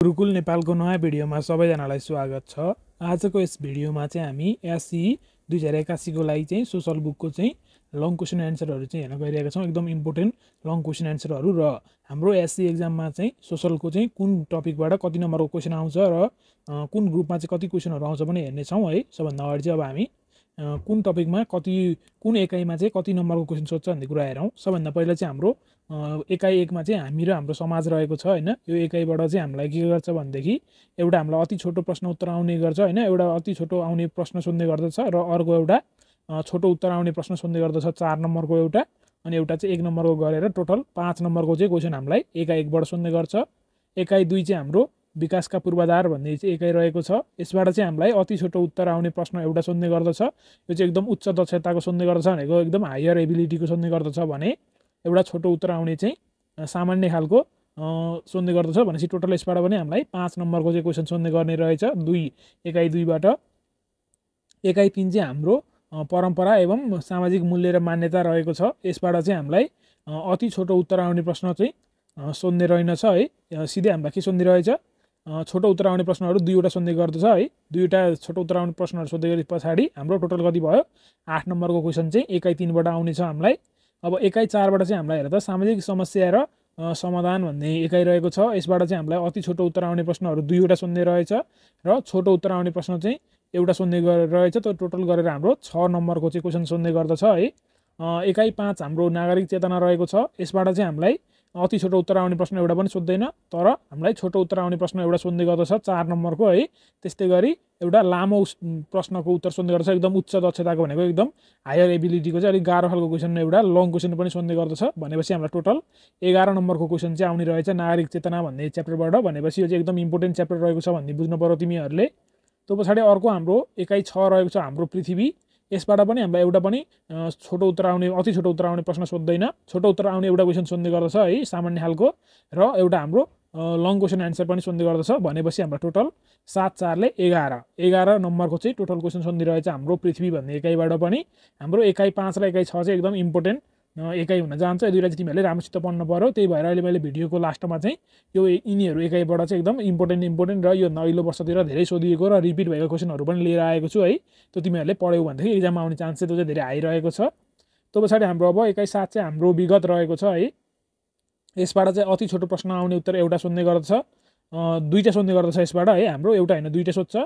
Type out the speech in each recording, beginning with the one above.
गुरुकुल नेपालको नयाँ भिडियोमा सबैजनालाई स्वागत छ। आजको यस भिडियोमा चाहिँ हामी एससी 2081 को लागि चाहिँ सोशल बुकको चाहिँ लङ क्वेसन एन्सरहरू चाहिँ हेर्न गइरहेका छौँ। एकदम इम्पोर्टेन्ट लङ क्वेसन एन्सरहरू र हाम्रो एससी एक्जाममा चाहिँ सोशलको चाहिँ कुन टपिकबाट कति नम्बरको क्वेसन आउँछ र कुन ग्रुपमा चाहिँ कति क्वेसनहरू आउँछ पनि हेर्नेछौँ है। सबभन्दा अगाडि चाहिँ अब हामी कुन टपिकमा कुन एकाइमा चाहिँ कति नम्बरको क्वेसन सोध्छ भन्ने कुरा हेरौँ। सबभन्दा पहिला चाहिँ हाम्रो एकाइ 1 मा चाहिँ हामी र हाम्रो समाज रहेको छ हैन। यो एकाइबाट चाहिँ हामीलाई के गर्छ भनेदेखि एउटा हामीलाई अति छोटो प्रश्न उत्तर आउने गर्छ हैन। एउटा अति छोटो आउने प्रश्न सोध्ने गर्दछ र अर्को एउटा छोटो उत्तर आउने प्रश्न सोध्ने गर्दछ 4 नम्बरको एउटा, अनि एउटा चाहिँ 1 नम्बरको गरेर टोटल 5 नम्बरको चाहिँ क्वेसन हामीलाई एकाइ 1 बाट सोध्ने गर्छ। एकाइ 2 चाहिँ हाम्रो विकासका पूर्वाधार भन्ने चाहिँ एकाइ रहेको छ। यसबाट चाहिँ हामीलाई अति छोटो उत्तर आउने प्रश्न एउटा सोध्ने गर्दछ। यो चाहिँ एकदम उच्च दक्षताको सोध्ने गर्दछ भनेको एकदम हायर एबिलिटीको सोध्ने गर्दछ भने एउटा छोटो उत्तर आउने चाहिँ सामान्य खालको सोध्ने गर्दछ भनेपछि टोटल यसबाट पनि हामीलाई 5 नम्बरको चाहिँ क्वेसन सोध्ने गर्ने रहेछ एकाइ 2 बाट। एकाइ 3 चाहिँ हाम्रो परम्परा एवं सामाजिक मूल्य र मान्यता रहेको छ। यसबाट चाहिँ हामीलाई अति छोटो उत्तर आउने प्रश्न चाहिँ सोध्ने रहेनछ है। सिधै हामीलाई के सोध्ने रहेछ, छोटो उत्तर आउने प्रश्नहरू 2 वटा सोध्ने गर्दछ है। 2 वटा छोटो उत्तर आउने प्रश्नहरू सोध्दै गए पछाडि हाम्रो टोटल कति भयो, 8 नम्बरको क्वेसन चाहिँ एकाइ 3 बाट आउनेछ हामीलाई। अब एकाइ 4 बाट चाहिँ हामीलाई हेर्दा सामाजिक समस्या र समाधान भन्ने एकाइ रहेको छ। यसबाट चाहिँ हामीलाई अति छोटो उत्तर आउने प्रश्नहरू 2 वटा सोध्ने रहेछ र छोटो उत्तर आउने प्रश्न चाहिँ एउटा सोध्ने रहेछ। त टोटल गरेर हाम्रो 6 नम्बरको चाहिँ क्वेसन सोध्ने गर्दछ है। एकाइ 5 हाम्रो नागरिक चेतना रहेको छ। यसबाट चाहिँ हामीलाई अति छोटो उत्तर आउने प्रश्न एउटा पनि सोध्दैन, तर हामीलाई छोटो उत्तर आउने प्रश्न एउटा सोध्ने गर्दछ 4 नम्बरको है। त्यस्तै गरी एउटा लामो प्रश्नको उत्तर सोध्ने गर्दछ, एकदम उच्च दक्षताको भनेको एकदम हायर एबिलिटीको चाहिँ अलिक गाह्रो खालको क्वेसन एउटा लङ क्वेसन पनि सोध्ने गर्दछ भनेपछि हामीलाई टोटल 11 नम्बरको क्वेसन चाहिँ आउने रहेछ नागरिक चेतना भन्ने च्याप्टरबाट। भनेपछि यो चाहिँ एकदम इम्पोर्टेन्ट च्याप्टर रहेको छ भन्ने बुझ्नु पर्यो तिमीहरूले। त्यो पछाडि अर्को हाम्रो एकाइ 6 रहेको छ हाम्रो पृथ्वी। यसबाट पनि हामीलाई एउटा पनि छोटो उत्तर आउने अति छोटो उत्तर आउने प्रश्न सोध्दैन, छोटो उत्तर आउने एउटा क्वेसन सोध्ने गर्दछ है सामान्य खालको, र एउटा हाम्रो लङ क्वेसन एन्सर पनि सोध्ने गर्दछ भनेपछि हाम्रो टोटल 7 4 ले 11 नम्बरको चाहिँ टोटल क्वेसन सोध्ने रहेछ हाम्रो पृथ्वी भन्ने एकाइबाट पनि। हाम्रो एकाइ 5 र एकाइ 6 चाहिँ एकदम इम्पोर्टेन्ट एकाइ हुन जान्छ। यो दुईटा चाहिँ तिमीहरूले राम्रोसित पढ्नु पर्यो। त्यही भएर अहिले मैले भिडियोको लास्टमा चाहिँ यो यिनीहरू एकाइबाट चाहिँ एकदम इम्पोर्टेन्ट र यो अघिल्लो वर्षतिर धेरै सोधिएको र रिपिट भएको क्वेसनहरू पनि लिएर आएको छु है। त्यो तिमीहरूले पढ्यौ भनेदेखि एक्जाममा आउने चान्स चाहिँ त्यो चाहिँ धेरै हाई रहेको छ। त्यो पछाडि हाम्रो अब एकाइ 7 चाहिँ हाम्रो विगत रहेको छ है। यसबाट चाहिँ अति छोटो प्रश्न आउने उत्तर एउटा सोध्ने गर्दछ, 2टा सोध्ने गर्दछ यसबाट है हाम्रो, एउटा होइन 2टा सोध्छ।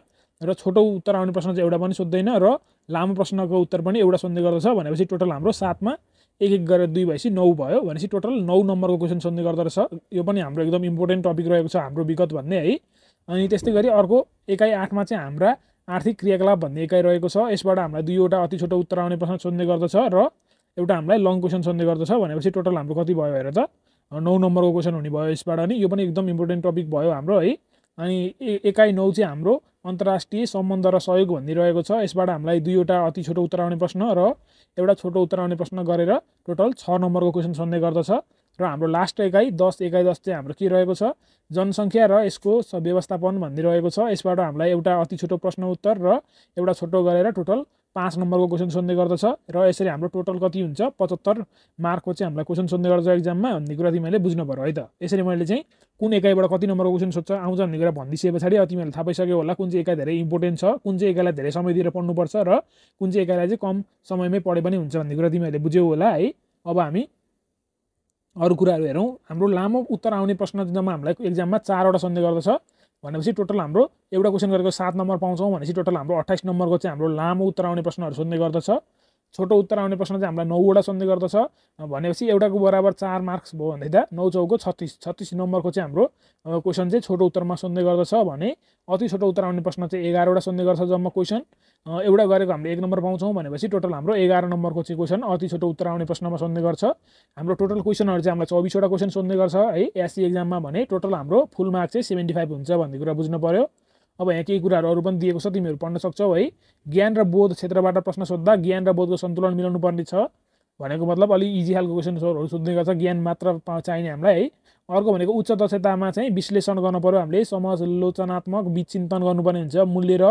र छोटो उत्तर आउने प्रश्न चाहिँ एउटा पनि सोध्दैन र लामो प्रश्नको उत्तर पनि एउटा सोध्ने गर्दछ भनेपछि टोटल हाम्रो 7 मा 1 गरेर 2 भएपछि 9 भयो भनेपछि टोटल 9 नम्बरको क्वेसन सोध्ने गर्दछ। यो पनि हाम्रो एकदम इम्पोर्टेन्ट टपिक रहेको छ हाम्रो विगत भन्ने है। अनि त्यस्तै गरी अर्को एकाइ 8 मा चाहिँ हाम्रा आर्थिक क्रियाकलाप भन्ने एकाइ रहेको छ। यसबाट हामीलाई 2 वटा अति छोटो उत्तर आउने प्रश्न सोध्ने गर्दछ र एउटा हामीलाई लङ क्वेसन सोध्ने गर्दछ भनेपछि टोटल हाम्रो कति भयो हेर त, 9 नम्बरको क्वेसन हुने भयो यसबाट नि। यो पनि एकदम इम्पोर्टेन्ट टपिक भयो हाम्रो है। अनि एकाइ 9 चाहिँ हाम्रो अन्तर्राष्ट्रिय सम्बन्ध र सहयोग भन्ने रहेको छ। यसबाट हामीलाई 2 वटा अति छोटो उत्तर आउने प्रश्न र एउटा छोटो उत्तर आउने प्रश्न गरेर टोटल 6 नम्बरको क्वेसन सोध्ने गर्दछ। र हाम्रो लास्ट एकाइ 10 चाहिँ हाम्रो के रहेको छ, जनसङ्ख्या र यसको व्यवस्थापन भन्ने रहेको छ। यसबाट हामीलाई एउटा अति छोटो प्रश्न उत्तर र एउटा छोटो गरेर टोटल 5 नम्बरको क्वेसन सोध्ने गर्दछ। र यसरी हाम्रो टोटल कति हुन्छ 75 मार्कको चाहिँ हामीलाई क्वेसन सोध्ने गर्दछ एक्जाममा भन्ने कुरा तिमीहरूले बुझ्नु पर्यो है त। यसरी मैले चाहिँ कुन एकाइबाट कति नम्बरको क्वेसन सोध्छ आउँछ भन्ने कुरा भनिदिए पछाडि तिमीहरूले थाहा पाइसक्यो होला कुन चाहिँ एकाइ धेरै इम्पोर्टेन्ट छ, कुन चाहिँ एकाइलाई धेरै समय दिएर पढ्नुपर्छ र कुन चाहिँ एकाइलाई चाहिँ कम समयमै पढे पनि हुन्छ भन्ने कुरा तिमीहरूले बुझ्यौ होला है। अब हामी अरू कुराहरू हेरौँ। हाम्रो लामो उत्तर आउने प्रश्न जम्मा हामीलाई एक्जाममा 4 वटा सोध्ने गर्दछ भनेपछि टोटल हाम्रो एउटा क्वेसन गरेको 7 नम्बर पाउँछौँ भनेपछि टोटल हाम्रो 28 नम्बरको चाहिँ हाम्रो लामो उत्तर आउने प्रश्नहरू सोध्ने गर्दछ। छोटो उत्तर आउने प्रश्न चाहिँ हामीलाई 9 वटा सोध्ने गर्दछ भनेपछि एउटाको बराबर 4 मार्क्स भयो भन्दा 9 चौको 36 नम्बरको चाहिँ हाम्रो क्वेसन चाहिँ छोटो उत्तरमा सोध्ने गर्दछ भने अति छोटो उत्तर आउने प्रश्न चाहिँ 11 वटा सोध्ने गर्छ जम्मा क्वेसन। एउटा गरेको हामीले 1 नम्बर पाउँछौँ भनेपछि टोटल हाम्रो 11 नम्बरको चाहिँ क्वेसन अति छोटो उत्तर आउने प्रश्नमा सोध्ने गर्छ। हाम्रो टोटल क्वेसनहरू चाहिँ हामीलाई 24 वटा क्वेसन सोध्ने गर्छ है एससी एक्जाममा भने टोटल हाम्रो फुल मार्क चाहिँ 75 हुन्छ भन्ने कुरा बुझ्नु पर्यो। अब यहाँ केही कुराहरू अरू पनि दिएको छ तिमीहरू पढ्न सक्छौ है। ज्ञान र बोध क्षेत्रबाट प्रश्न सोध्दा ज्ञान र बोधको सन्तुलन मिलाउनु पर्ने छ भनेको मतलब अलि इजी खालको क्वेसनहरू सोध्ने गर्छ, ज्ञान मात्र चाहिने हामीलाई है। अर्को भनेको उच्च दक्षतामा चाहिँ विश्लेषण गर्नु पर्यो हामीले, समालोचनात्मक विचिन्तन गर्नुपर्ने हुन्छ, मूल्य र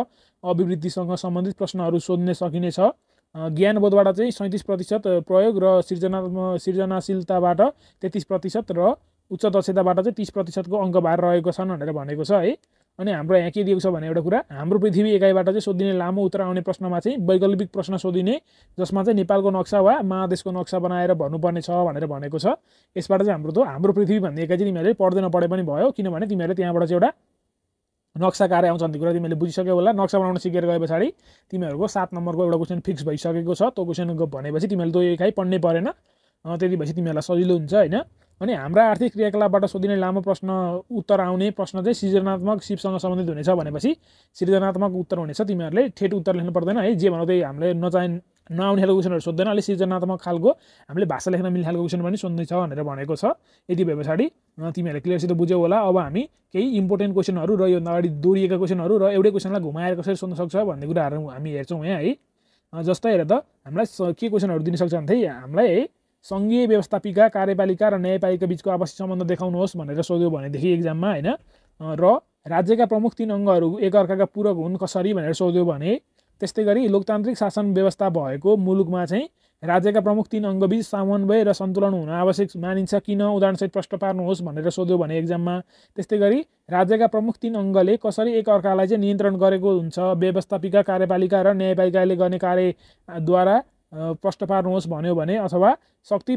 अभिवृद्धिसँग सम्बन्धित प्रश्नहरू सोध्ने सकिने छ। ज्ञानबोधबाट चाहिँ 37% प्रयोग र सृजनाशीलताबाट 33% र उच्च दक्षताबाट चाहिँ 30% को अङ्क बार रहेको छन् भनेर भनेको छ है। अनि हाम्रो यहाँ के दिएको छ भने एउटा कुरा, हाम्रो पृथ्वी एकाइबाट चाहिँ सोधिने लामो उत्तर आउने प्रश्नमा चाहिँ वैकल्पिक प्रश्न सोधिने, जसमा चाहिँ नेपालको नक्सा वा महादेशको नक्सा बनाएर भन्नुपर्ने छ भनेर भनेको छ। यसबाट चाहिँ हाम्रो पृथ्वी भन्ने एकाइ चाहिँ तिमीहरूले पढ्दै नपढे पनि भयो, किनभने तिमीहरूले त्यहाँबाट चाहिँ एउटा नक्सा कार्य आउँछ भन्ने कुरा तिमीहरूले बुझिसक्यौ होला। नक्सा बनाउन सिकेर गए पछाडि तिमीहरूको 7 नम्बरको एउटा क्वेसन फिक्स भइसकेको छ। त्यो क्वेसन भनेपछि तिमीहरूले त्यो एकाइ पढ्नै परेन, त्यति भएपछि तिमीहरूलाई सजिलो हुन्छ होइन। अनि हाम्रा आर्थिक क्रियाकलापबाट सोधिने लामो प्रश्न उत्तर आउने प्रश्न चाहिँ सृजनात्मक सिपसँग सम्बन्धित हुनेछ भनेपछि सृजनात्मक उत्तर हुनेछ। तिमीहरूले ठेट उत्तर लेख्नु पर्दैन है, जे भनौँ त्यही हामीले नआउने खालको क्वेसनहरू सोध्दैन, अलिक सृजनात्मक खालको हामीले भाषा लेख्न मिल्ने खालको क्वेसन पनि सोध्दैछ भनेर भनेको छ। यति भए पछाडि तिमीहरूले क्लियरसित बुझ्यौ होला। अब हामी केही इम्पोर्टेन्ट क्वेसनहरू र योभन्दा अगाडि दोहोरिएका क्वेसनहरू र एउटै क्वेसनलाई घुमाएर कसरी सोध्न सक्छ भन्ने कुराहरू हामी हेर्छौँ यहाँ है। जस्तै हेर त हामीलाई के क्वेसनहरू दिन सक्छ भने हामीलाई है सङ्घीय व्यवस्थापिका, कार्यपालिका र न्यायपालिका बिचको आपसी सम्बन्ध देखाउनुहोस् भनेर सोध्यो भनेदेखि एक्जाममा होइन, र राज्यका प्रमुख 3 अङ्गहरू एकअर्काका पूरक हुन् कसरी भनेर सोध्यो भने, त्यस्तै गरी लोकतान्त्रिक शासन व्यवस्था भएको मुलुकमा चाहिँ राज्यका प्रमुख 3 अङ्गबीच समन्वय र सन्तुलन हुन आवश्यक मानिन्छ किन, उदाहरणसहित प्रश्न पार्नुहोस् भनेर सोध्यो भने एक्जाममा। त्यस्तै गरी राज्यका प्रमुख 3 अङ्गले कसरी एकअर्कालाई चाहिँ नियन्त्रण गरेको हुन्छ, व्यवस्थापिका, कार्यपालिका र न्यायपालिकाले गर्ने कार्यद्वारा प्रश्न पार्नुहोस् भन्यो भने, अथवा शक्ति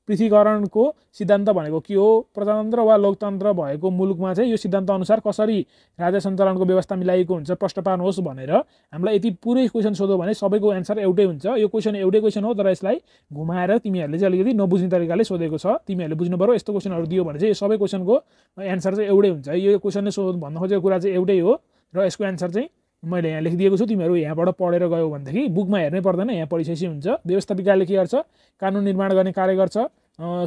पृथ्वीकरणको सिद्धान्त भनेको के हो, प्रजातन्त्र वा लोकतन्त्र भएको मुलुकमा चाहिँ यो सिद्धान्त अनुसार कसरी राज्य सञ्चालनको व्यवस्था मिलाइएको हुन्छ, प्रश्न पार्नुहोस् भनेर हामीलाई यति पुरै क्वेसन सोध्यो भने सबैको एन्सर एउटै हुन्छ। यो क्वेसन एउटै क्वेसन हो, तर यसलाई घुमाएर तिमीहरूले चाहिँ अलिकति नबुझ्ने तरिकाले सोधेको छ। तिमीहरूले बुझ्नु पर्यो, यस्तो क्वेसनहरू दियो भने चाहिँ यो सबै क्वेसनको एन्सर चाहिँ एउटै हुन्छ। यो क्वेसनले भन्न खोजेको कुरा चाहिँ एउटै हो र यसको एन्सर चाहिँ मैले यहाँ लेखिदिएको छु। तिमीहरू यहाँबाट पढेर गयो भनेदेखि बुकमा हेर्नै पर्दैन, यहाँ पढिसकेपछि हुन्छ। व्यवस्थापिकाले के गर्छ, कानुन निर्माण गर्ने कार्य गर्छ,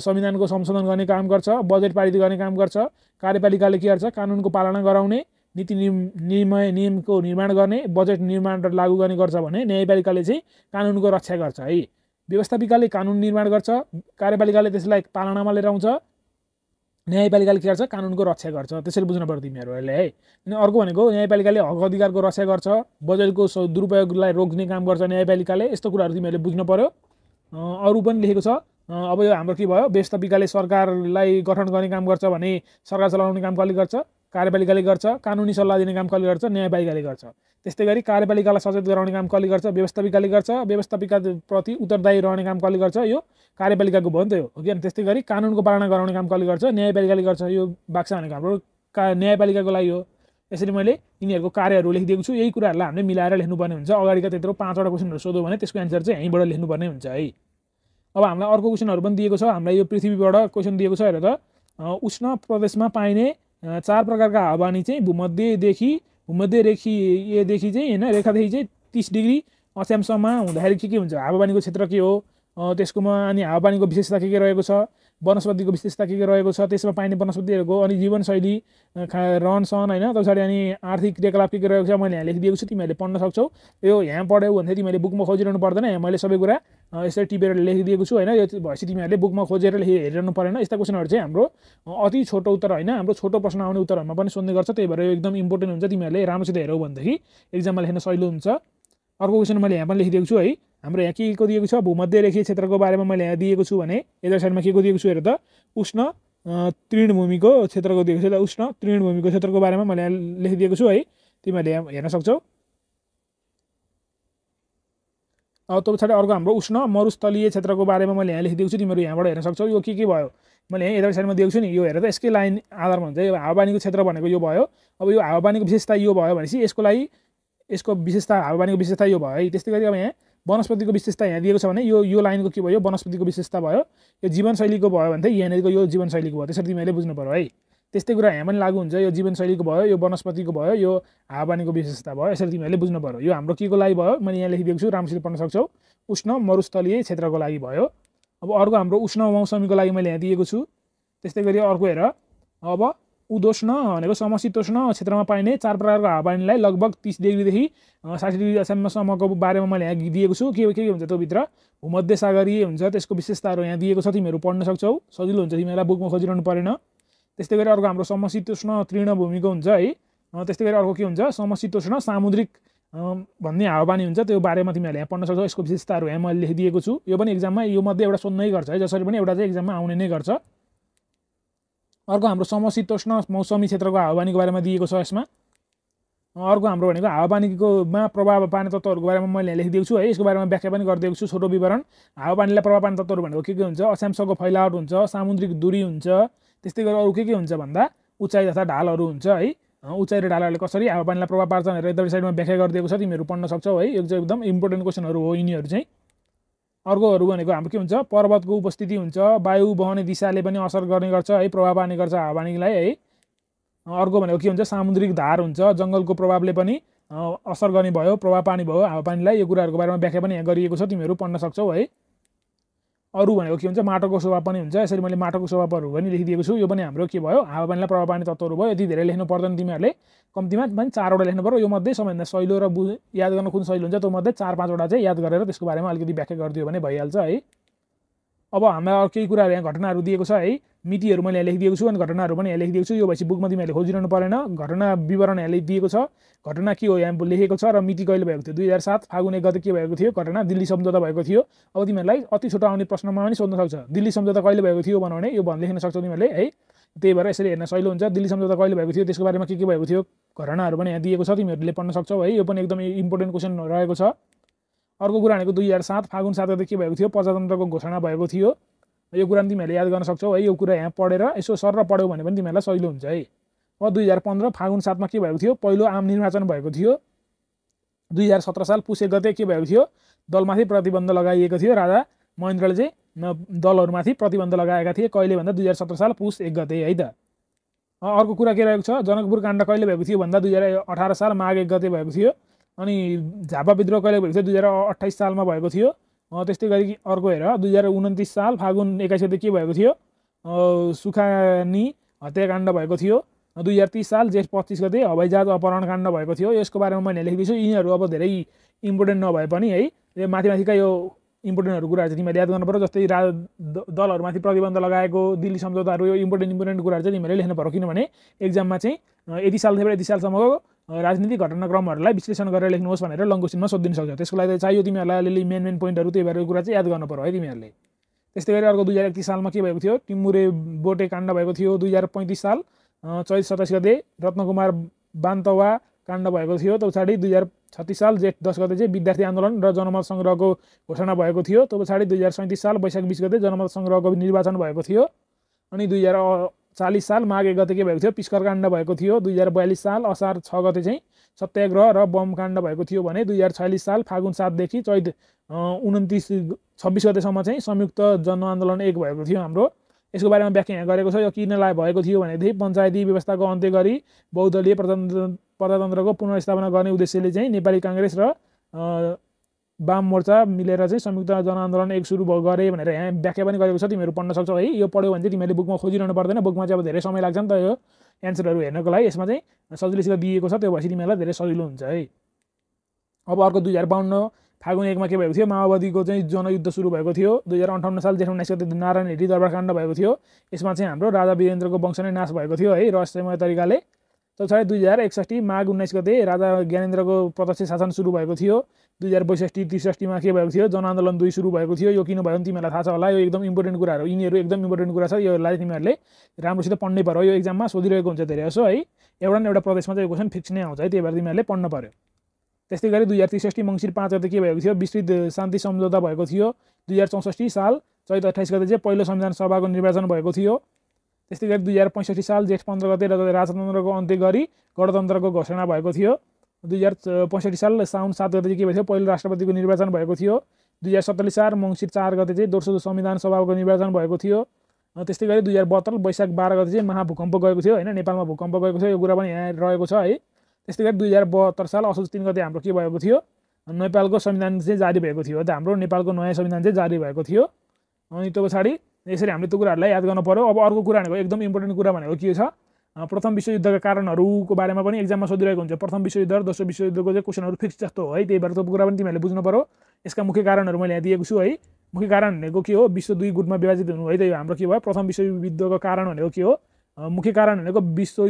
संविधानको संशोधन गर्ने काम गर्छ, बजेट पारित गर्ने काम गर्छ। कार्यपालिकाले के गर्छ, कानुनको पालना गराउने, नीति नियमको निर्माण गर्ने, बजेट निर्माण र लागू गर्ने गर्छ भने न्यायपालिकाले चाहिँ कानुनको रक्षा गर्छ है। व्यवस्थापिकाले कानुन निर्माण गर्छ, कार्यपालिकाले त्यसलाई पालनामा लिएर आउँछ, न्यायपालिकाले के गर्छ, कानुनको रक्षा गर्छ। त्यसरी बुझ्नु पर्यो तिमीहरूले है। अनि अर्को भनेको न्यायपालिकाले हक अधिकारको रक्षा गर्छ, बजेटको दुरुपयोगलाई रोक्ने काम गर्छ न्यायपालिकाले। यस्तो कुराहरू तिमीहरूले बुझ्नु पर्यो। अरू पनि लेखेको छ। अब यो हाम्रो के भयो, व्यवस्थापिकाले सरकारलाई गठन गर्ने काम गर्छ भने सरकार चलाउने काम कसले गर्छ, कार्यपालिकाले गर्छ। कानुनी सल्लाह दिने काम कसले गर्छ, न्यायपालिकाले गर्छ। त्यस्तै गरी कार्यपालिकालाई सचेत गराउने काम कसले गर्छ, व्यवस्थापिकाले गर्छ। व्यवस्थापिकाप्रति उत्तरदायी रहने काम कसले गर्छ, यो कार्यपालिकाको भयो नि त यो, हो कि। अनि त्यस्तै गरी कानुनको पालना गराउने काम कसले गर्छ, न्यायपालिकाले गर्छ। यो बाक्सा भनेको हाम्रो न्यायपालिकाको लागि हो। यसरी मैले यिनीहरूको कार्यहरू लेखिदिएको छु। यही कुराहरूलाई हामीले मिलाएर लेख्नुपर्ने हुन्छ। अगाडिका त्यत्रो 5वटा क्वेसनहरू सोध्यो भने त्यसको एन्सर चाहिँ यहीँबाट लेख्नुपर्ने हुन्छ है। अब हामीलाई अर्को क्वेसनहरू पनि दिएको छ। हामीलाई यो पृथ्वीबाट क्वेसन दिएको छ हेर त। उष्ण प्रदेशमा पाइने 4 प्रकारका हावापानी चाहिँ भूमध्य रेखीयदेखि चाहिँ होइन, रेखादेखि चाहिँ 30 डिग्री अक्षांशमा हुँदाखेरि के हुन्छ, हावापानीको क्षेत्र के हो, त्यसकोमा अनि हावापानीको विशेषता के रहेको छ, वनस्पतिको विशेषता के रहेको छ, त्यसमा पाइने वनस्पतिहरूको, अनि जीवनशैली, रहनसहन होइन, त पछाडि अनि आर्थिक क्रियाकलाप के रहेको छ मैले यहाँ लेखिदिएको छु। तिमीहरूले पढ्न सक्छौ। यो यहाँ पढ्यौ भने तिमीहरूले बुकमा खोजिरहनु पर्दैन। यहाँ मैले सबै कुरा यसरी टिपेर लेखिदिएको छु होइन। यो भएपछि तिमीहरूले बुकमा खोजेर हेरिरहनु परेन। यस्ता क्वेसनहरू चाहिँ हाम्रो अति छोटो उत्तर होइन, हाम्रो छोटो प्रश्न आउने उत्तरहरूमा पनि सोध्ने गर्छ। त्यही भएर यो एकदम इम्पोर्टेन्ट हुन्छ। तिमीहरूले राम्रोसित हेरौ भनेदेखि एक्जाममा लेख्न सजिलो हुन्छ। अर्को क्वेसन मैले यहाँ पनि लेखिदिएको छु है। हाम्रो यहाँ के को दिएको छ, भूमध्य रेखीय क्षेत्रको बारेमा मैले यहाँ दिएको छु भने यता साइडमा के को दिएको छु हेर त, उष्ण तृणभूमिको क्षेत्रको दिएको छु। उष्ण तृणभूमिको क्षेत्रको बारेमा मैले यहाँ लेखिदिएको छु है। तिमीहरूले यहाँ हेर्न सक्छौ। अब त्यो पछाडि अर्को हाम्रो उष्ण मरुस्थलीय क्षेत्रको बारेमा मैले यहाँ लेखिदिएको छु। तिमीहरू यहाँबाट हेर्न सक्छौ। यो के भयो मैले यहाँ यता साइडमा दिएको छु नि। यो हेर त, यसकै लाइन आधारमा हुन्छ। यो हावापानीको क्षेत्र भनेको यो भयो। अब यो हावापानीको विशेषता यो भयो भनेपछि यसको विशेषता, हावापानीको विशेषता यो भयो है। त्यस्तै गरी अब यहाँ वनस्पतिको विशेषता यहाँ दिएको छ भने यो लाइनको के भयो, वनस्पतिको विशेषता भयो। यो जीवनशैलीको भयो भने चाहिँ यहाँनिरको यो जीवनशैलीको भयो। त्यसरी तिमीहरूले बुझ्नु पर्यो है। त्यस्तै कुरा यहाँ पनि लागू हुन्छ। यो जीवनशैलीको भयो, यो वनस्पतिको भयो, यो हावापानीको विशेषता भयो। यसरी तिमीहरूले बुझ्नु पर्यो। यो हाम्रो के को लागि भयो मैले यहाँ लेखिदिएको छु, राम्रोसित पढ्न सक्छौ। उष्ण मरुस्थलीय क्षेत्रको लागि भयो। अब अर्को हाम्रो उष्ण मौसमीको लागि मैले यहाँ दिएको छु। त्यस्तै गरी अर्को हेर, अब उदोष्ण भनेको समशीतोष्ण क्षेत्रमा पाइने 4 प्रकारको हावापानीलाई लगभग 30 डिग्रीदेखि 60 डिग्री अक्षांशसम्मको बारेमा मैले यहाँ दिएको छु। के हुन्छ त्योभित्र भूमध्य सागरीय हुन्छ, त्यसको विशेषताहरू यहाँ दिएको छ। तिमीहरू पढ्न सक्छौ, सजिलो हुन्छ। तिमीहरूलाई बुकमा खोजिरहनु परेन। त्यस्तै गरी अर्को हाम्रो समशीतोष्ण तृणभूमिको हुन्छ है। त्यस्तै गरी अर्को के हुन्छ, समशीतोष्ण सामुद्रिक भन्ने हावापानी हुन्छ। त्यो बारेमा तिमीहरूले यहाँ पढ्न सक्छौ। यसको विशेषताहरू यहाँ मैले लेखिदिएको छु। यो पनि एक्जाममा यो मध्ये एउटा सोध्नै गर्छ है। जसरी पनि एउटा चाहिँ एक्जाममा आउने नै गर्छ। अर्को हाम्रो समशीतोष्ण मौसमी क्षेत्रको हावापानीको बारेमा दिएको छ यसमा। अर्को हाम्रो भनेको हावापानीकोमा प्रभाव पार्ने तत्त्वहरूको बारेमा मैले लेखिदिएको छु है, यसको बारेमा व्याख्या पनि गरिदिएको छु छोटो विवरण। हावापानीलाई प्रभाव पार्ने तत्त्वहरू भनेको के हुन्छ, अक्षांशको फैलावट हुन्छ, सामुद्रिक दूरी हुन्छ, त्यस्तै गरी अरू के हुन्छ भन्दा उचाइ तथा ढालहरू हुन्छ है। उचाइ र ढालहरूले कसरी हावापानीलाई प्रभाव पार्छ भनेर यतापट्टि साइडमा व्याख्या गरिदिएको छ, तिमीहरू पढ्न सक्छौ है, यो चाहिँ एकदम इम्पोर्टेन्ट क्वेसनहरू हो यिनीहरू चाहिँ। अर्कोहरू भनेको हाम्रो के हुन्छ, पर्वतको उपस्थिति हुन्छ, वायु बहने दिशाले पनि असर गर्ने गर्छ है, प्रभाव पार्ने गर्छ हावापानीलाई है। अर्को भनेको के हुन्छ, सामुद्रिक धार हुन्छ, जङ्गलको प्रभावले पनि असर गर्ने भयो, प्रभाव पार्ने भयो हावापानीलाई, यो कुराहरूको बारेमा व्याख्या पनि यहाँ गरिएको छ, तिमीहरू पढ्न सक्छौ है। अरू भनेको के हुन्छ, माटोको स्वभाव पनि हुन्छ, यसरी मैले माटोको स्वभावहरू पनि लेखिदिएको छु, यो पनि हाम्रो के भयो, हावापानीलाई प्रभाव पार्ने तत्त्वहरू भयो। यति धेरै लेख्नु पर्दैन तिमीहरूले, कम्तीमा पनि 4वटा लेख्नु पर्यो, यो मध्ये सबैभन्दा सहिलो र याद गर्न कुन सहिलो हुन्छ त्यो मध्ये 4-5वटा चाहिँ याद गरेर त्यसको बारेमा अलिकति व्याख्या गरिदियो भने भइहाल्छ है। अब हामीलाई केही कुराहरू यहाँ घटनाहरू दिएको छ है, मितिहरू मैले यहाँ लेखिदिएको छु अनि घटनाहरू पनि यहाँ लेखिदिएको छु, यो भएपछि बुकमा तिमीहरूले खोजिरहनु परेन, घटना विवरण यहाँ लेखिदिएको छ, घटना के हो यहाँ लेखेको छ र मिति कहिले भएको थियो, 2007 फागुन 1 गते के भएको थियो घटना, दिल्ली सम्झौता भएको थियो। अब तिमीहरूलाई अति छोटो आउने प्रश्नमा पनि सोध्न सक्छ, दिल्ली सम्झौता कहिले भएको थियो भनौ भने यो लेख्न सक्छौ तिमीहरूले है, त्यही भएर यसरी हेर्न सहिलो हुन्छ। दिल्ली सम्झौता कहिले भएको थियो, त्यसको बारेमा के भएको थियो, घटनाहरू पनि यहाँ दिएको छ, तिमीहरूले पढ्न सक्छौ है, यो पनि एकदमै इम्पोर्टेन्ट क्वेसन रहेको छ। अर्को कुरा भनेको 2007 फागुन 7 गते के भएको थियो, प्रजातन्त्रको घोषणा भएको थियो, यो कुरा पनि तिमीहरूले याद गर्न सक्छौ है, यो कुरा यहाँ पढेर यसो सर पढ्यौ भने पनि तिमीहरूलाई सहिलो हुन्छ है। अब 2015 फागुन 7 मा के भएको थियो, पहिलो आम निर्वाचन भएको थियो। 2017 साल पुस 1 गते के भएको थियो, दलमाथि प्रतिबन्ध लगाइएको थियो, राजा महेन्द्रले चाहिँ दलहरूमाथि प्रतिबन्ध लगाएका थिए, कहिले भन्दा 2017 साल पुस 1 गते है त। अर्को कुरा के रहेको छ, जनकपुर काण्ड कहिले भएको थियो भन्दा 2018 साल माघ 1 गते भएको थियो। अनि झापा विद्रोह कहिले भएको थियो, 2028 सालमा भएको थियो। त्यस्तै गरी अर्को हेर 2029 साल फागुन 21 गते के भएको थियो, सुखानी हत्याकाण्ड भएको थियो। 2030 साल जेठ 25 गते हवाईजहाज अपहरण काण्ड भएको थियो, यसको बारेमा मैले लेखिदिन्छु। यिनीहरू अब धेरै इम्पोर्टेन्ट नभए पनि है, यो माथिका यो इम्पोर्टेन्टहरू कुराहरू चाहिँ तिमीहरूले याद गर्नु पर्यो, जस्तै दलहरूमाथि प्रतिबन्ध लगाएको, दिल्ली सम्झौताहरू, यो इम्पोर्टेन्ट कुराहरू चाहिँ तिमीहरूले लेख्नु पर्यो, किनभने एक्जाममा चाहिँ यति सालदेखि यति सालसम्मको राजनीतिक घटनाक्रमहरूलाई विश्लेषण गरेर लेख्नुहोस् भनेर लङ क्वेसनमा सोधिदिन सक्छ। त्यसको लागि चाहियो तिमीहरूलाई अलिअलि मेन पोइन्टहरू, त्यही भएर कुरा चाहिँ याद गर्नु पर्यो है तिमीहरूले। त्यस्तै गरी अर्को 2031 सालमा के भएको थियो, टिमुरे बोटे काण्ड भएको थियो। 2035 साल चैत 27 गते रत्नकुमार बान्तवा काण्ड भएको थियो। त्यो पछाडि 2036 साल जेठ 10 गते चाहिँ विद्यार्थी आन्दोलन र जनमत सङ्ग्रहको घोषणा भएको थियो। त्यो पछाडि 2037 साल वैशाख 20 गते जनमत सङ्ग्रहको निर्वाचन भएको थियो। अनि 2040 साल माघ 1 गते के भएको थियो, पिस्कर काण्ड भएको थियो। 2042 साल असार 6 गते चाहिँ सत्याग्रह र बम काण्ड भएको थियो भने 2046 साल फागुन 7 देखि चैत 26 गतेसम्म चाहिँ संयुक्त जनआन्दोलन 1 भएको थियो हाम्रो। यसको बारेमा व्याख्या यहाँ गरेको छ। यो किनलाई भएको थियो भनेदेखि पञ्चायती व्यवस्थाको अन्त्य गरी बहुदलीय प्रजातन्त्रको पुनर्स्थापना गर्ने उद्देश्यले चाहिँ नेपाली काङ्ग्रेस र वाम मोर्चा मिलेर चाहिँ संयुक्त जनआन्दोलन 1 सुरु गरे भनेर यहाँ व्याख्या पनि गरेको छ। तिमीहरू पढ्न सक्छौ है। यो पढ्यो भने चाहिँ तिमीहरूले बुकमा खोजिरहनु पर्दैन, बुकमा चाहिँ अब धेरै समय लाग्छ नि त यो एन्सरहरू हेर्नको लागि। यसमा चाहिँ सजिलैसित दिएको छ, त्यो भएपछि तिमीहरूलाई धेरै सजिलो हुन्छ है। अब अर्को 2052 फागुन 1 मा के भएको थियो, माओवादीको चाहिँ जनयुद्ध सुरु भएको थियो। 2058 साल जेठ 19 गते नारायण हेडी दरबार काण्ड भएको थियो। यसमा चाहिँ हाम्रो राजा वीरेन्द्रको वंश नै नाश भएको थियो है रहस्यमय तरिकाले। तत्पछाडि 2061 माघ 19 गते राजा ज्ञानेन्द्रको प्रत्यक्ष शासन सुरु भएको थियो। 2062-63 मा के भएको थियो, जनआन्दोलन 2 सुरु भएको थियो। यो किन भयो भने तिमीहरूलाई थाहा छ होला, यो एकदम इम्पोर्टेन्ट कुराहरू, यिनीहरू एकदम इम्पोर्टेन्ट कुरा छ। योलाई तिमीहरूले राम्रोसित पढ्नै पर्यो, यो एक्जाममा सोधिरहेको हुन्छ धेरै जसो है। एउटा न एउटा प्रदेशमा चाहिँ यो क्वेसन फिक्स नै आउँछ है, त्यही भएर तिमीहरूले पढ्न पर्यो। त्यस्तै गरी 2063 मङ्सिर 5 गते के भएको थियो, विस्तृत शान्ति सम्झौता भएको थियो। 2064 साल चैत 28 गते चाहिँ पहिलो संविधान सभाको निर्वाचन भएको थियो। त्यस्तै गरी 2065 साल जेठ 15 गते राजतन्त्रको अन्त्य गरी गणतन्त्रको घोषणा भएको थियो। 2065 साल साउन 7 गते के भएको थियो, पहिलो राष्ट्रपतिको निर्वाचन भएको थियो। 2047 साल मङ्सिर 4 गते चाहिँ दोस्रो संविधान सभाको निर्वाचन भएको थियो। त्यस्तै गरी 2072 वैशाख 12 गते चाहिँ महाभूकम्प गएको थियो होइन, नेपालमा भूकम्प गएको थियो, यो कुरा पनि यहाँ रहेको छ है। त्यस्तै गरी 2072 साल असोज 3 गते हाम्रो के भएको थियो, नेपालको संविधान चाहिँ जारी भएको थियो। हाम्रो नेपालको नयाँ संविधान चाहिँ जारी भएको थियो। अनि त्यो पछाडि यसरी हामीले त्यो कुराहरूलाई याद गर्नु पर्यो। अब अर्को कुरा भनेको एकदम इम्पोर्टेन्ट कुरा भनेको के छ, प्रथम विश्वयुद्धका कारणहरूको बारेमा पनि एक्जाममा सोधिरहेको हुन्छ। प्रथम विश्वयुद्ध र दोस्रो विश्वयुद्धको चाहिँ क्वेसनहरू फिक्स जस्तो हो है, त्यही भएर त्यो कुरा पनि तिमीहरूले बुझ्नु पर्यो। यसका मुख्य कारणहरू मैले यहाँ दिएको छु है। मुख्य कारण भनेको के हो, विश्व 2 गुटमा विभाजित हुनु है। त्यही हाम्रो के भयो, प्रथम विश्वयुद्धको कारण भनेको के हो, मुख्य कारण भनेको विश्व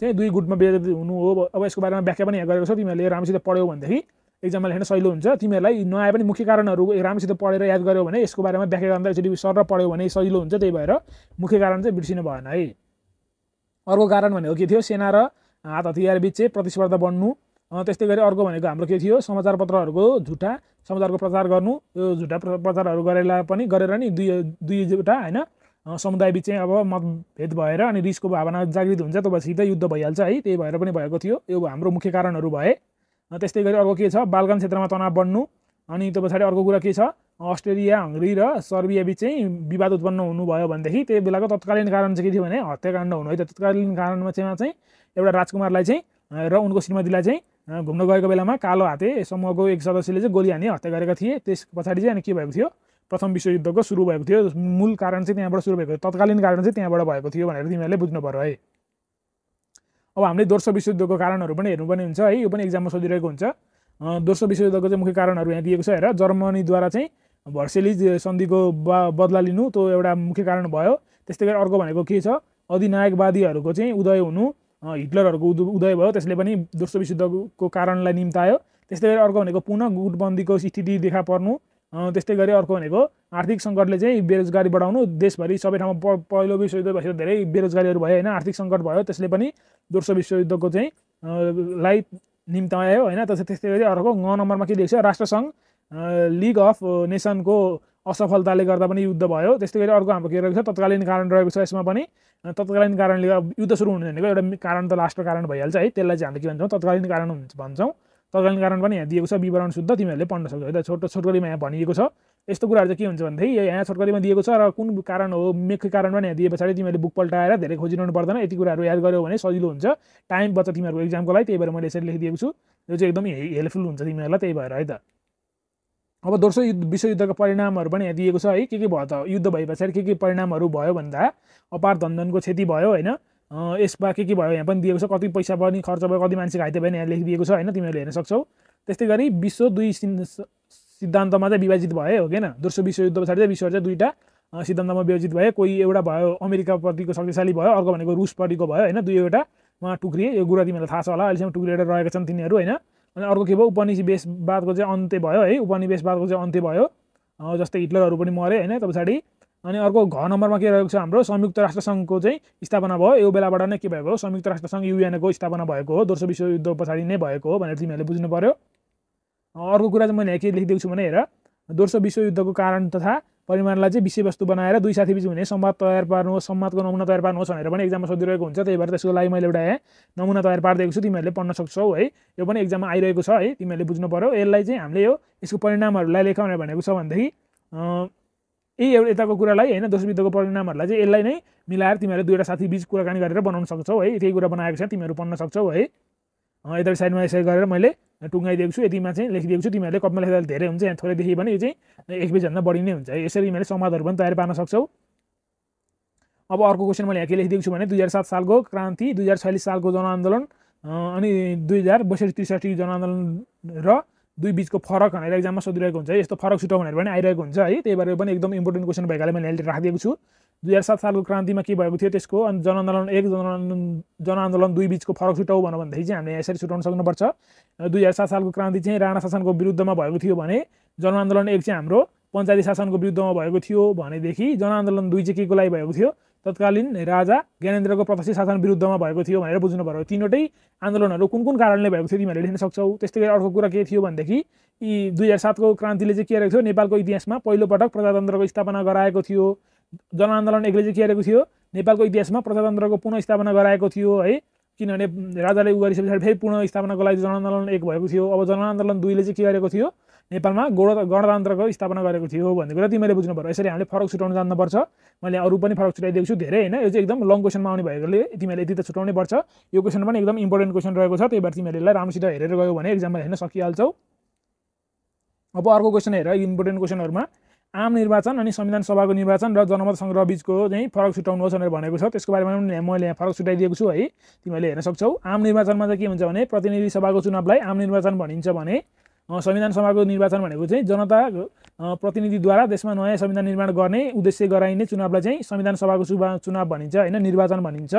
चाहिँ 2 गुटमा विभाजित हुनु हो। अब यसको बारेमा व्याख्या पनि यहाँ गरेको छ, तिमीहरूले राम्रोसित पढ्यौ भनेदेखि एक्जाममा लेख्न सजिलो हुन्छ। तिमीहरूलाई नआए पनि मुख्य कारणहरू राम्रोसित पढेर याद गर्यौ भने यसको बारेमा व्याख्या गर्दा यसरी सर पढ्यौ भने सजिलो हुन्छ। त्यही भएर मुख्य कारण चाहिँ बिर्सिनु भएन है। अर्को कारण भनेको के थियो, सेना र हात हतियार बीच चाहिँ प्रतिस्पर्धा बढ्नु। त्यस्तै गरी अर्को भनेको हाम्रो के थियो, समाचारपत्रहरूको झुटा समाचारको प्रचार गर्नु। यो झुटा प्रचारहरू गरेर नि दुईवटा होइन समुदाय बीच चाहिँ अब मतभेद भएर अनि रिसको भावना जागृत हुन्छ, त्यो पछि त युद्ध भइहाल्छ है, त्यही भएर पनि भएको थियो। यो हाम्रो मुख्य कारणहरू भए। त्यस्तै गरी अर्को के छ, बाल्कन क्षेत्रमा तनाव बढ्नु। अनि त्यो पछाडि अर्को कुरा के छ, अस्ट्रेलिया हङ्गरी र सर्बिया बीच चाहिँ विवाद उत्पन्न हुनुभयो भनेदेखि त्यही बेलाको तत्कालीन कारण चाहिँ के थियो भने हत्याकाण्ड हुनु है। त तत्कालीन कारणमा चाहिँ एउटा राजकुमारलाई चाहिँ र उनको श्रीमतीलाई चाहिँ घुम्न गएको बेलामा कालो हाते समूहको एक सदस्यले चाहिँ गोली हानी हत्या गरेका थिए। त्यस पछाडि चाहिँ अनि के भएको थियो, प्रथम विश्वयुद्धको सुरु भएको थियो। मूल कारण चाहिँ त्यहाँबाट सुरु भएको थियो, तत्कालीन कारण चाहिँ त्यहाँबाट भएको थियो भनेर तिमीहरूले बुझ्नु पर्यो है। अब हामीले दोस्रो विश्वयुद्धको कारणहरू पनि हेर्नुपर्ने हुन्छ है, यो पनि एक्जाममा सोधिरहेको हुन्छ। दोस्रो विश्वयुद्धको चाहिँ मुख्य कारणहरू यहाँ दिएको छ हेर। जर्मनीद्वारा चाहिँ भर्सेलिज सन्धिको बदला लिनु, त्यो एउटा मुख्य कारण भयो। त्यस्तै गरी अर्को भनेको के छ, अधिनायकवादीहरूको चाहिँ उदय हुनु, हिटलरहरूको उदय भयो, त्यसले पनि दोस्रो विश्वयुद्धको कारणलाई निम्तायो। त्यस्तै गरी अर्को भनेको पुनः गुटबन्दीको स्थिति देखा पर्नु। त्यस्तै गरी अर्को भनेको आर्थिक सङ्कटले चाहिँ बेरोजगारी बढाउनु। देशभरि सबै ठाउँमा पहिलो विश्वयुद्धपछि धेरै बेरोजगारीहरू भयो होइन, आर्थिक सङ्कट भयो, त्यसले पनि दोस्रो विश्वयुद्धको चाहिँ लाई निम्तायो होइन। त्यस्तै गरी अर्को 9 नम्बरमा के दिएको छ, राष्ट्रसङ्घ लिग अफ नेसनको असफलताले गर्दा पनि युद्ध भयो। त्यस्तै गरी अर्को हाम्रो के रहेको छ, तत्कालीन कारण रहेको छ यसमा पनि। तत्कालीन कारणले युद्ध सुरु हुने भनेको एउटा कारण त लास्टको कारण भइहाल्छ है, त्यसलाई चाहिँ हामीले के भन्छौँ, तत्कालीन कारण भन्छौँ। तत्कालीन कारण पनि यहाँ दिएको छ, विवरण शुद्ध तिमीहरूले पढ्न सक्छौ है त। छोटकरीमा यहाँ भनिएको छ। यस्तो कुराहरू चाहिँ के हुन्छ भनेदेखि यहाँ छोटकरीमा दिएको छ र कुन कारण हो, मुख्य कारण पनि यहाँ दिए पछाडि तिमीहरूले बुक पल्टाएर धेरै खोजिरहनु पर्दैन, यति कुराहरू याद गर्यौ भने सजिलो हुन्छ, टाइम बच्छ तिमीहरूको एक्जामको लागि। त्यही भएर मैले यसरी लेखिदिएको छु, यो चाहिँ एकदम हेल्पफुल हुन्छ तिमीहरूलाई, त्यही भएर है त। अब दोस्रो विश्वयुद्धको परिणामहरू पनि यहाँ दिएको छ है, के भयो त, युद्ध भए पछाडि के परिणामहरू भयो भन्दा अपार धनजनको क्षति भयो होइन। यसमा के भयो यहाँ पनि दिएको छ, कति पैसा पनि खर्च भयो, कति मान्छे घाइते भयो यहाँ लेखिदिएको छ होइन, तिमीहरूले हेर्न सक्छौ। त्यस्तै गरी विश्व दुई सिद्धान्तमा चाहिँ विभाजित भयो हो किन। दोस्रो विश्वयुद्ध पछाडि चाहिँ विश्व चाहिँ दुईवटा सिद्धान्तमा विभाजित भयो। कोही एउटा भयो अमेरिकाप्रतिको शक्तिशाली भयो, अर्को भनेको रुसपट्टिको भयो होइन, दुईवटामा टुक्रिए। यो कुरा तिमीलाई थाहा छ होला, अहिलेसम्म टुक्रिएर रहेका छन् तिनीहरू होइन। अनि अर्को के भयो, उपनिवेशवादको चाहिँ अन्त्य भयो है, उपनिवेशवादको चाहिँ अन्त्य भयो, जस्तै हिटलरहरू पनि मरे होइन। त्यो पछाडि अनि अर्को घ नम्बरमा के रहेको छ हाम्रो, संयुक्त राष्ट्रसङ्घको चाहिँ स्थापना भयो। यो बेलाबाट नै के भएको हो, संयुक्त राष्ट्रसङ्घ युएनको स्थापना भएको हो, दोस्रो विश्वयुद्ध पछाडि नै भएको हो भनेर तिमीहरूले बुझ्नु पर्यो। अर्को कुरा चाहिँ मैले के लेखिदिएको छु भने हेर, दोस्रो विश्वयुद्धको कारण तथा परिमाणलाई चाहिँ विषयवस्तु बनाएर दुई साथीबीच हुने संवाद तयार पार्नुहोस्, संवादको नमुना तयार पार्नुहोस् भनेर पनि एक्जाममा सोधिरहेको हुन्छ। त्यही भएर त्यसको लागि मैले एउटा नमुना तयार पारिदिएको छु, तिमीहरूले पढ्न सक्छौ है। यो पनि एक्जाममा आइरहेको छ है, तिमीहरूले बुझ्नु पर्यो। यसलाई चाहिँ हामीले यसको परिणामहरूलाई लेख भनेको छ भनेदेखि यही यताको कुरालाई होइन, दोस्रो विश्वयुद्धको परिणामहरूलाई चाहिँ यसलाई नै मिलाएर तिमीहरूले दुईवटा साथी बीच कुराकानी गरेर बनाउन सक्छौ है। त्यही कुरा बनाएको छ, तिमीहरू पढ्न सक्छौ है। यता साइडमा यसरी गरेर मैले टुङ्गाइदिएको छु, यतिमा चाहिँ लेखिदिएको छु। तिमीहरूले कपमा लेख्दा धेरै हुन्छ, यहाँ थोरै देखि पनि यो चाहिँ 1 पेजभन्दा बढी नै हुन्छ है। यसरी तिमीहरूले संवादहरू पनि तयार पार्न सक्छौ। अब अर्को क्वेसन मैले यहाँ के लेखिदिएको छु भने 2007 सालको क्रान्ति, 2046 सालको जनआन्दोलन अनि 2062-63 जनआन्दोलन र दुई बीचको फरक भनेर एक्जाममा सोधिरहेको हुन्छ है। यस्तो फरक छुटाउ भनेर पनि आइरहेको हुन्छ है, त्यही भएर पनि एकदम इम्पोर्टेन्ट क्वेसन भएकाले मैले अहिले राखिदिएको छु। 2007 सालको क्रान्तिमा के भएको थियो त्यसको, अनि जनआन्दोलन 1 जनआन्दोलन 2 बीचको फरक छुटाउ भनेदेखि चाहिँ हामीले यसरी छुटाउन सक्नुपर्छ। 2007 सालको क्रान्ति चाहिँ राणा शासनको विरुद्धमा भएको थियो भने जनआन्दोलन 1 चाहिँ हाम्रो पञ्चायती शासनको विरुद्धमा भएको थियो भनेदेखि जनआन्दोलन 2 चाहिँ के को लागि भएको थियो, तत्कालीन राजा ज्ञानेन्द्रको प्रत्यक्ष शासन विरुद्धमा भएको थियो भनेर बुझ्नु पर्यो। तीनवटै आन्दोलनहरू कुन कुन कारणले भएको थियो तिमीहरूले लेख्न सक्छौ। त्यस्तै गरी अर्को कुरा के थियो भनेदेखि यी 2007 को क्रान्तिले चाहिँ के गरेको थियो, नेपालको इतिहासमा पहिलोपटक प्रजातन्त्रको स्थापना गराएको थियो। जनआन्दोलन 1ले चाहिँ के गरेको थियो, नेपालको इतिहासमा प्रजातन्त्रको पुनः स्थापना गराएको थियो है, किनभने राजाले गरिसके पछाडि फेरि पुनः स्थापनाको लागि जनआन्दोलन 1 भएको थियो। अब जनआन्दोलन 2ले चाहिँ के गरेको थियो, नेपालमा गणतन्त्रको स्थापना गरेको थियो भन्ने कुरा तिमीले बुझ्नु पर्यो। यसरी हामीले फरक छुटाउन जान्नुपर्छ। मैले अरू पनि फरक छुटाइदिएको छु धेरै होइन, यो चाहिँ एकदम लङ क्वेसनमा आउने भएकोले तिमीले यति त छुटाउनै पर्छ। यो क्वेसन पनि एकदम इम्पोर्टेन्ट क्वेसन रहेको छ, त्यही भएर तिमीहरूले राम्रोसित हेरेर गयो भने एक्जाममा हेर्न सकिहाल्छौ। अब अर्को क्वेसन हेर, इम्पोर्टेन्ट क्वेसनहरूमा आम निर्वाचन अनि संविधान सभाको निर्वाचन र जनमत सङ्ग्रह बीचको चाहिँ फरक छुटाउनुहोस् भनेर भनेको छ। त्यसको बारेमा पनि मैले यहाँ फरक छुटाइदिएको छु है, तिमीले हेर्न सक्छौ। आम निर्वाचनमा चाहिँ के हुन्छ भने प्रतिनिधि सभाको चुनावलाई आम निर्वाचन भनिन्छ भने संविधान सभाको निर्वाचन भनेको चाहिँ जनता प्रतिनिधिद्वारा देशमा नयाँ संविधान निर्माण गर्ने उद्देश्य गराइने चुनावलाई चाहिँ संविधान सभाको चुनाव भनिन्छ होइन, निर्वाचन भनिन्छ।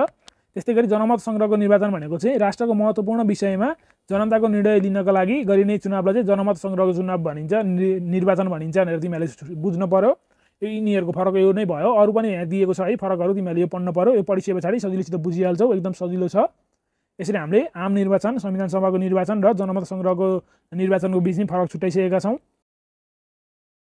त्यस्तै गरी जनमत सङ्ग्रहको निर्वाचन भनेको चाहिँ राष्ट्रको महत्त्वपूर्ण विषयमा जनताको निर्णय लिनका लागि गरिने चुनावलाई चाहिँ जनमत सङ्ग्रहको चुनाव भनिन्छ, निर्वाचन भनिन्छ भनेर तिमीहरूले बुझ्नु पर्यो। यिनीहरूको फरक यो नै भयो। अरू पनि यहाँ दिएको छ है फरकहरू, तिमीहरूले यो पढ्न पर्यो। यो पढिसके पछाडि सजिलैसित बुझिहाल्छौ, एकदम सजिलो छ। यसरी हामीले आम निर्वाचन, संविधान सभाको निर्वाचन र जनमत संग्रहको निर्वाचनको बिच नै फरक छुट्याइसकेका छौँ।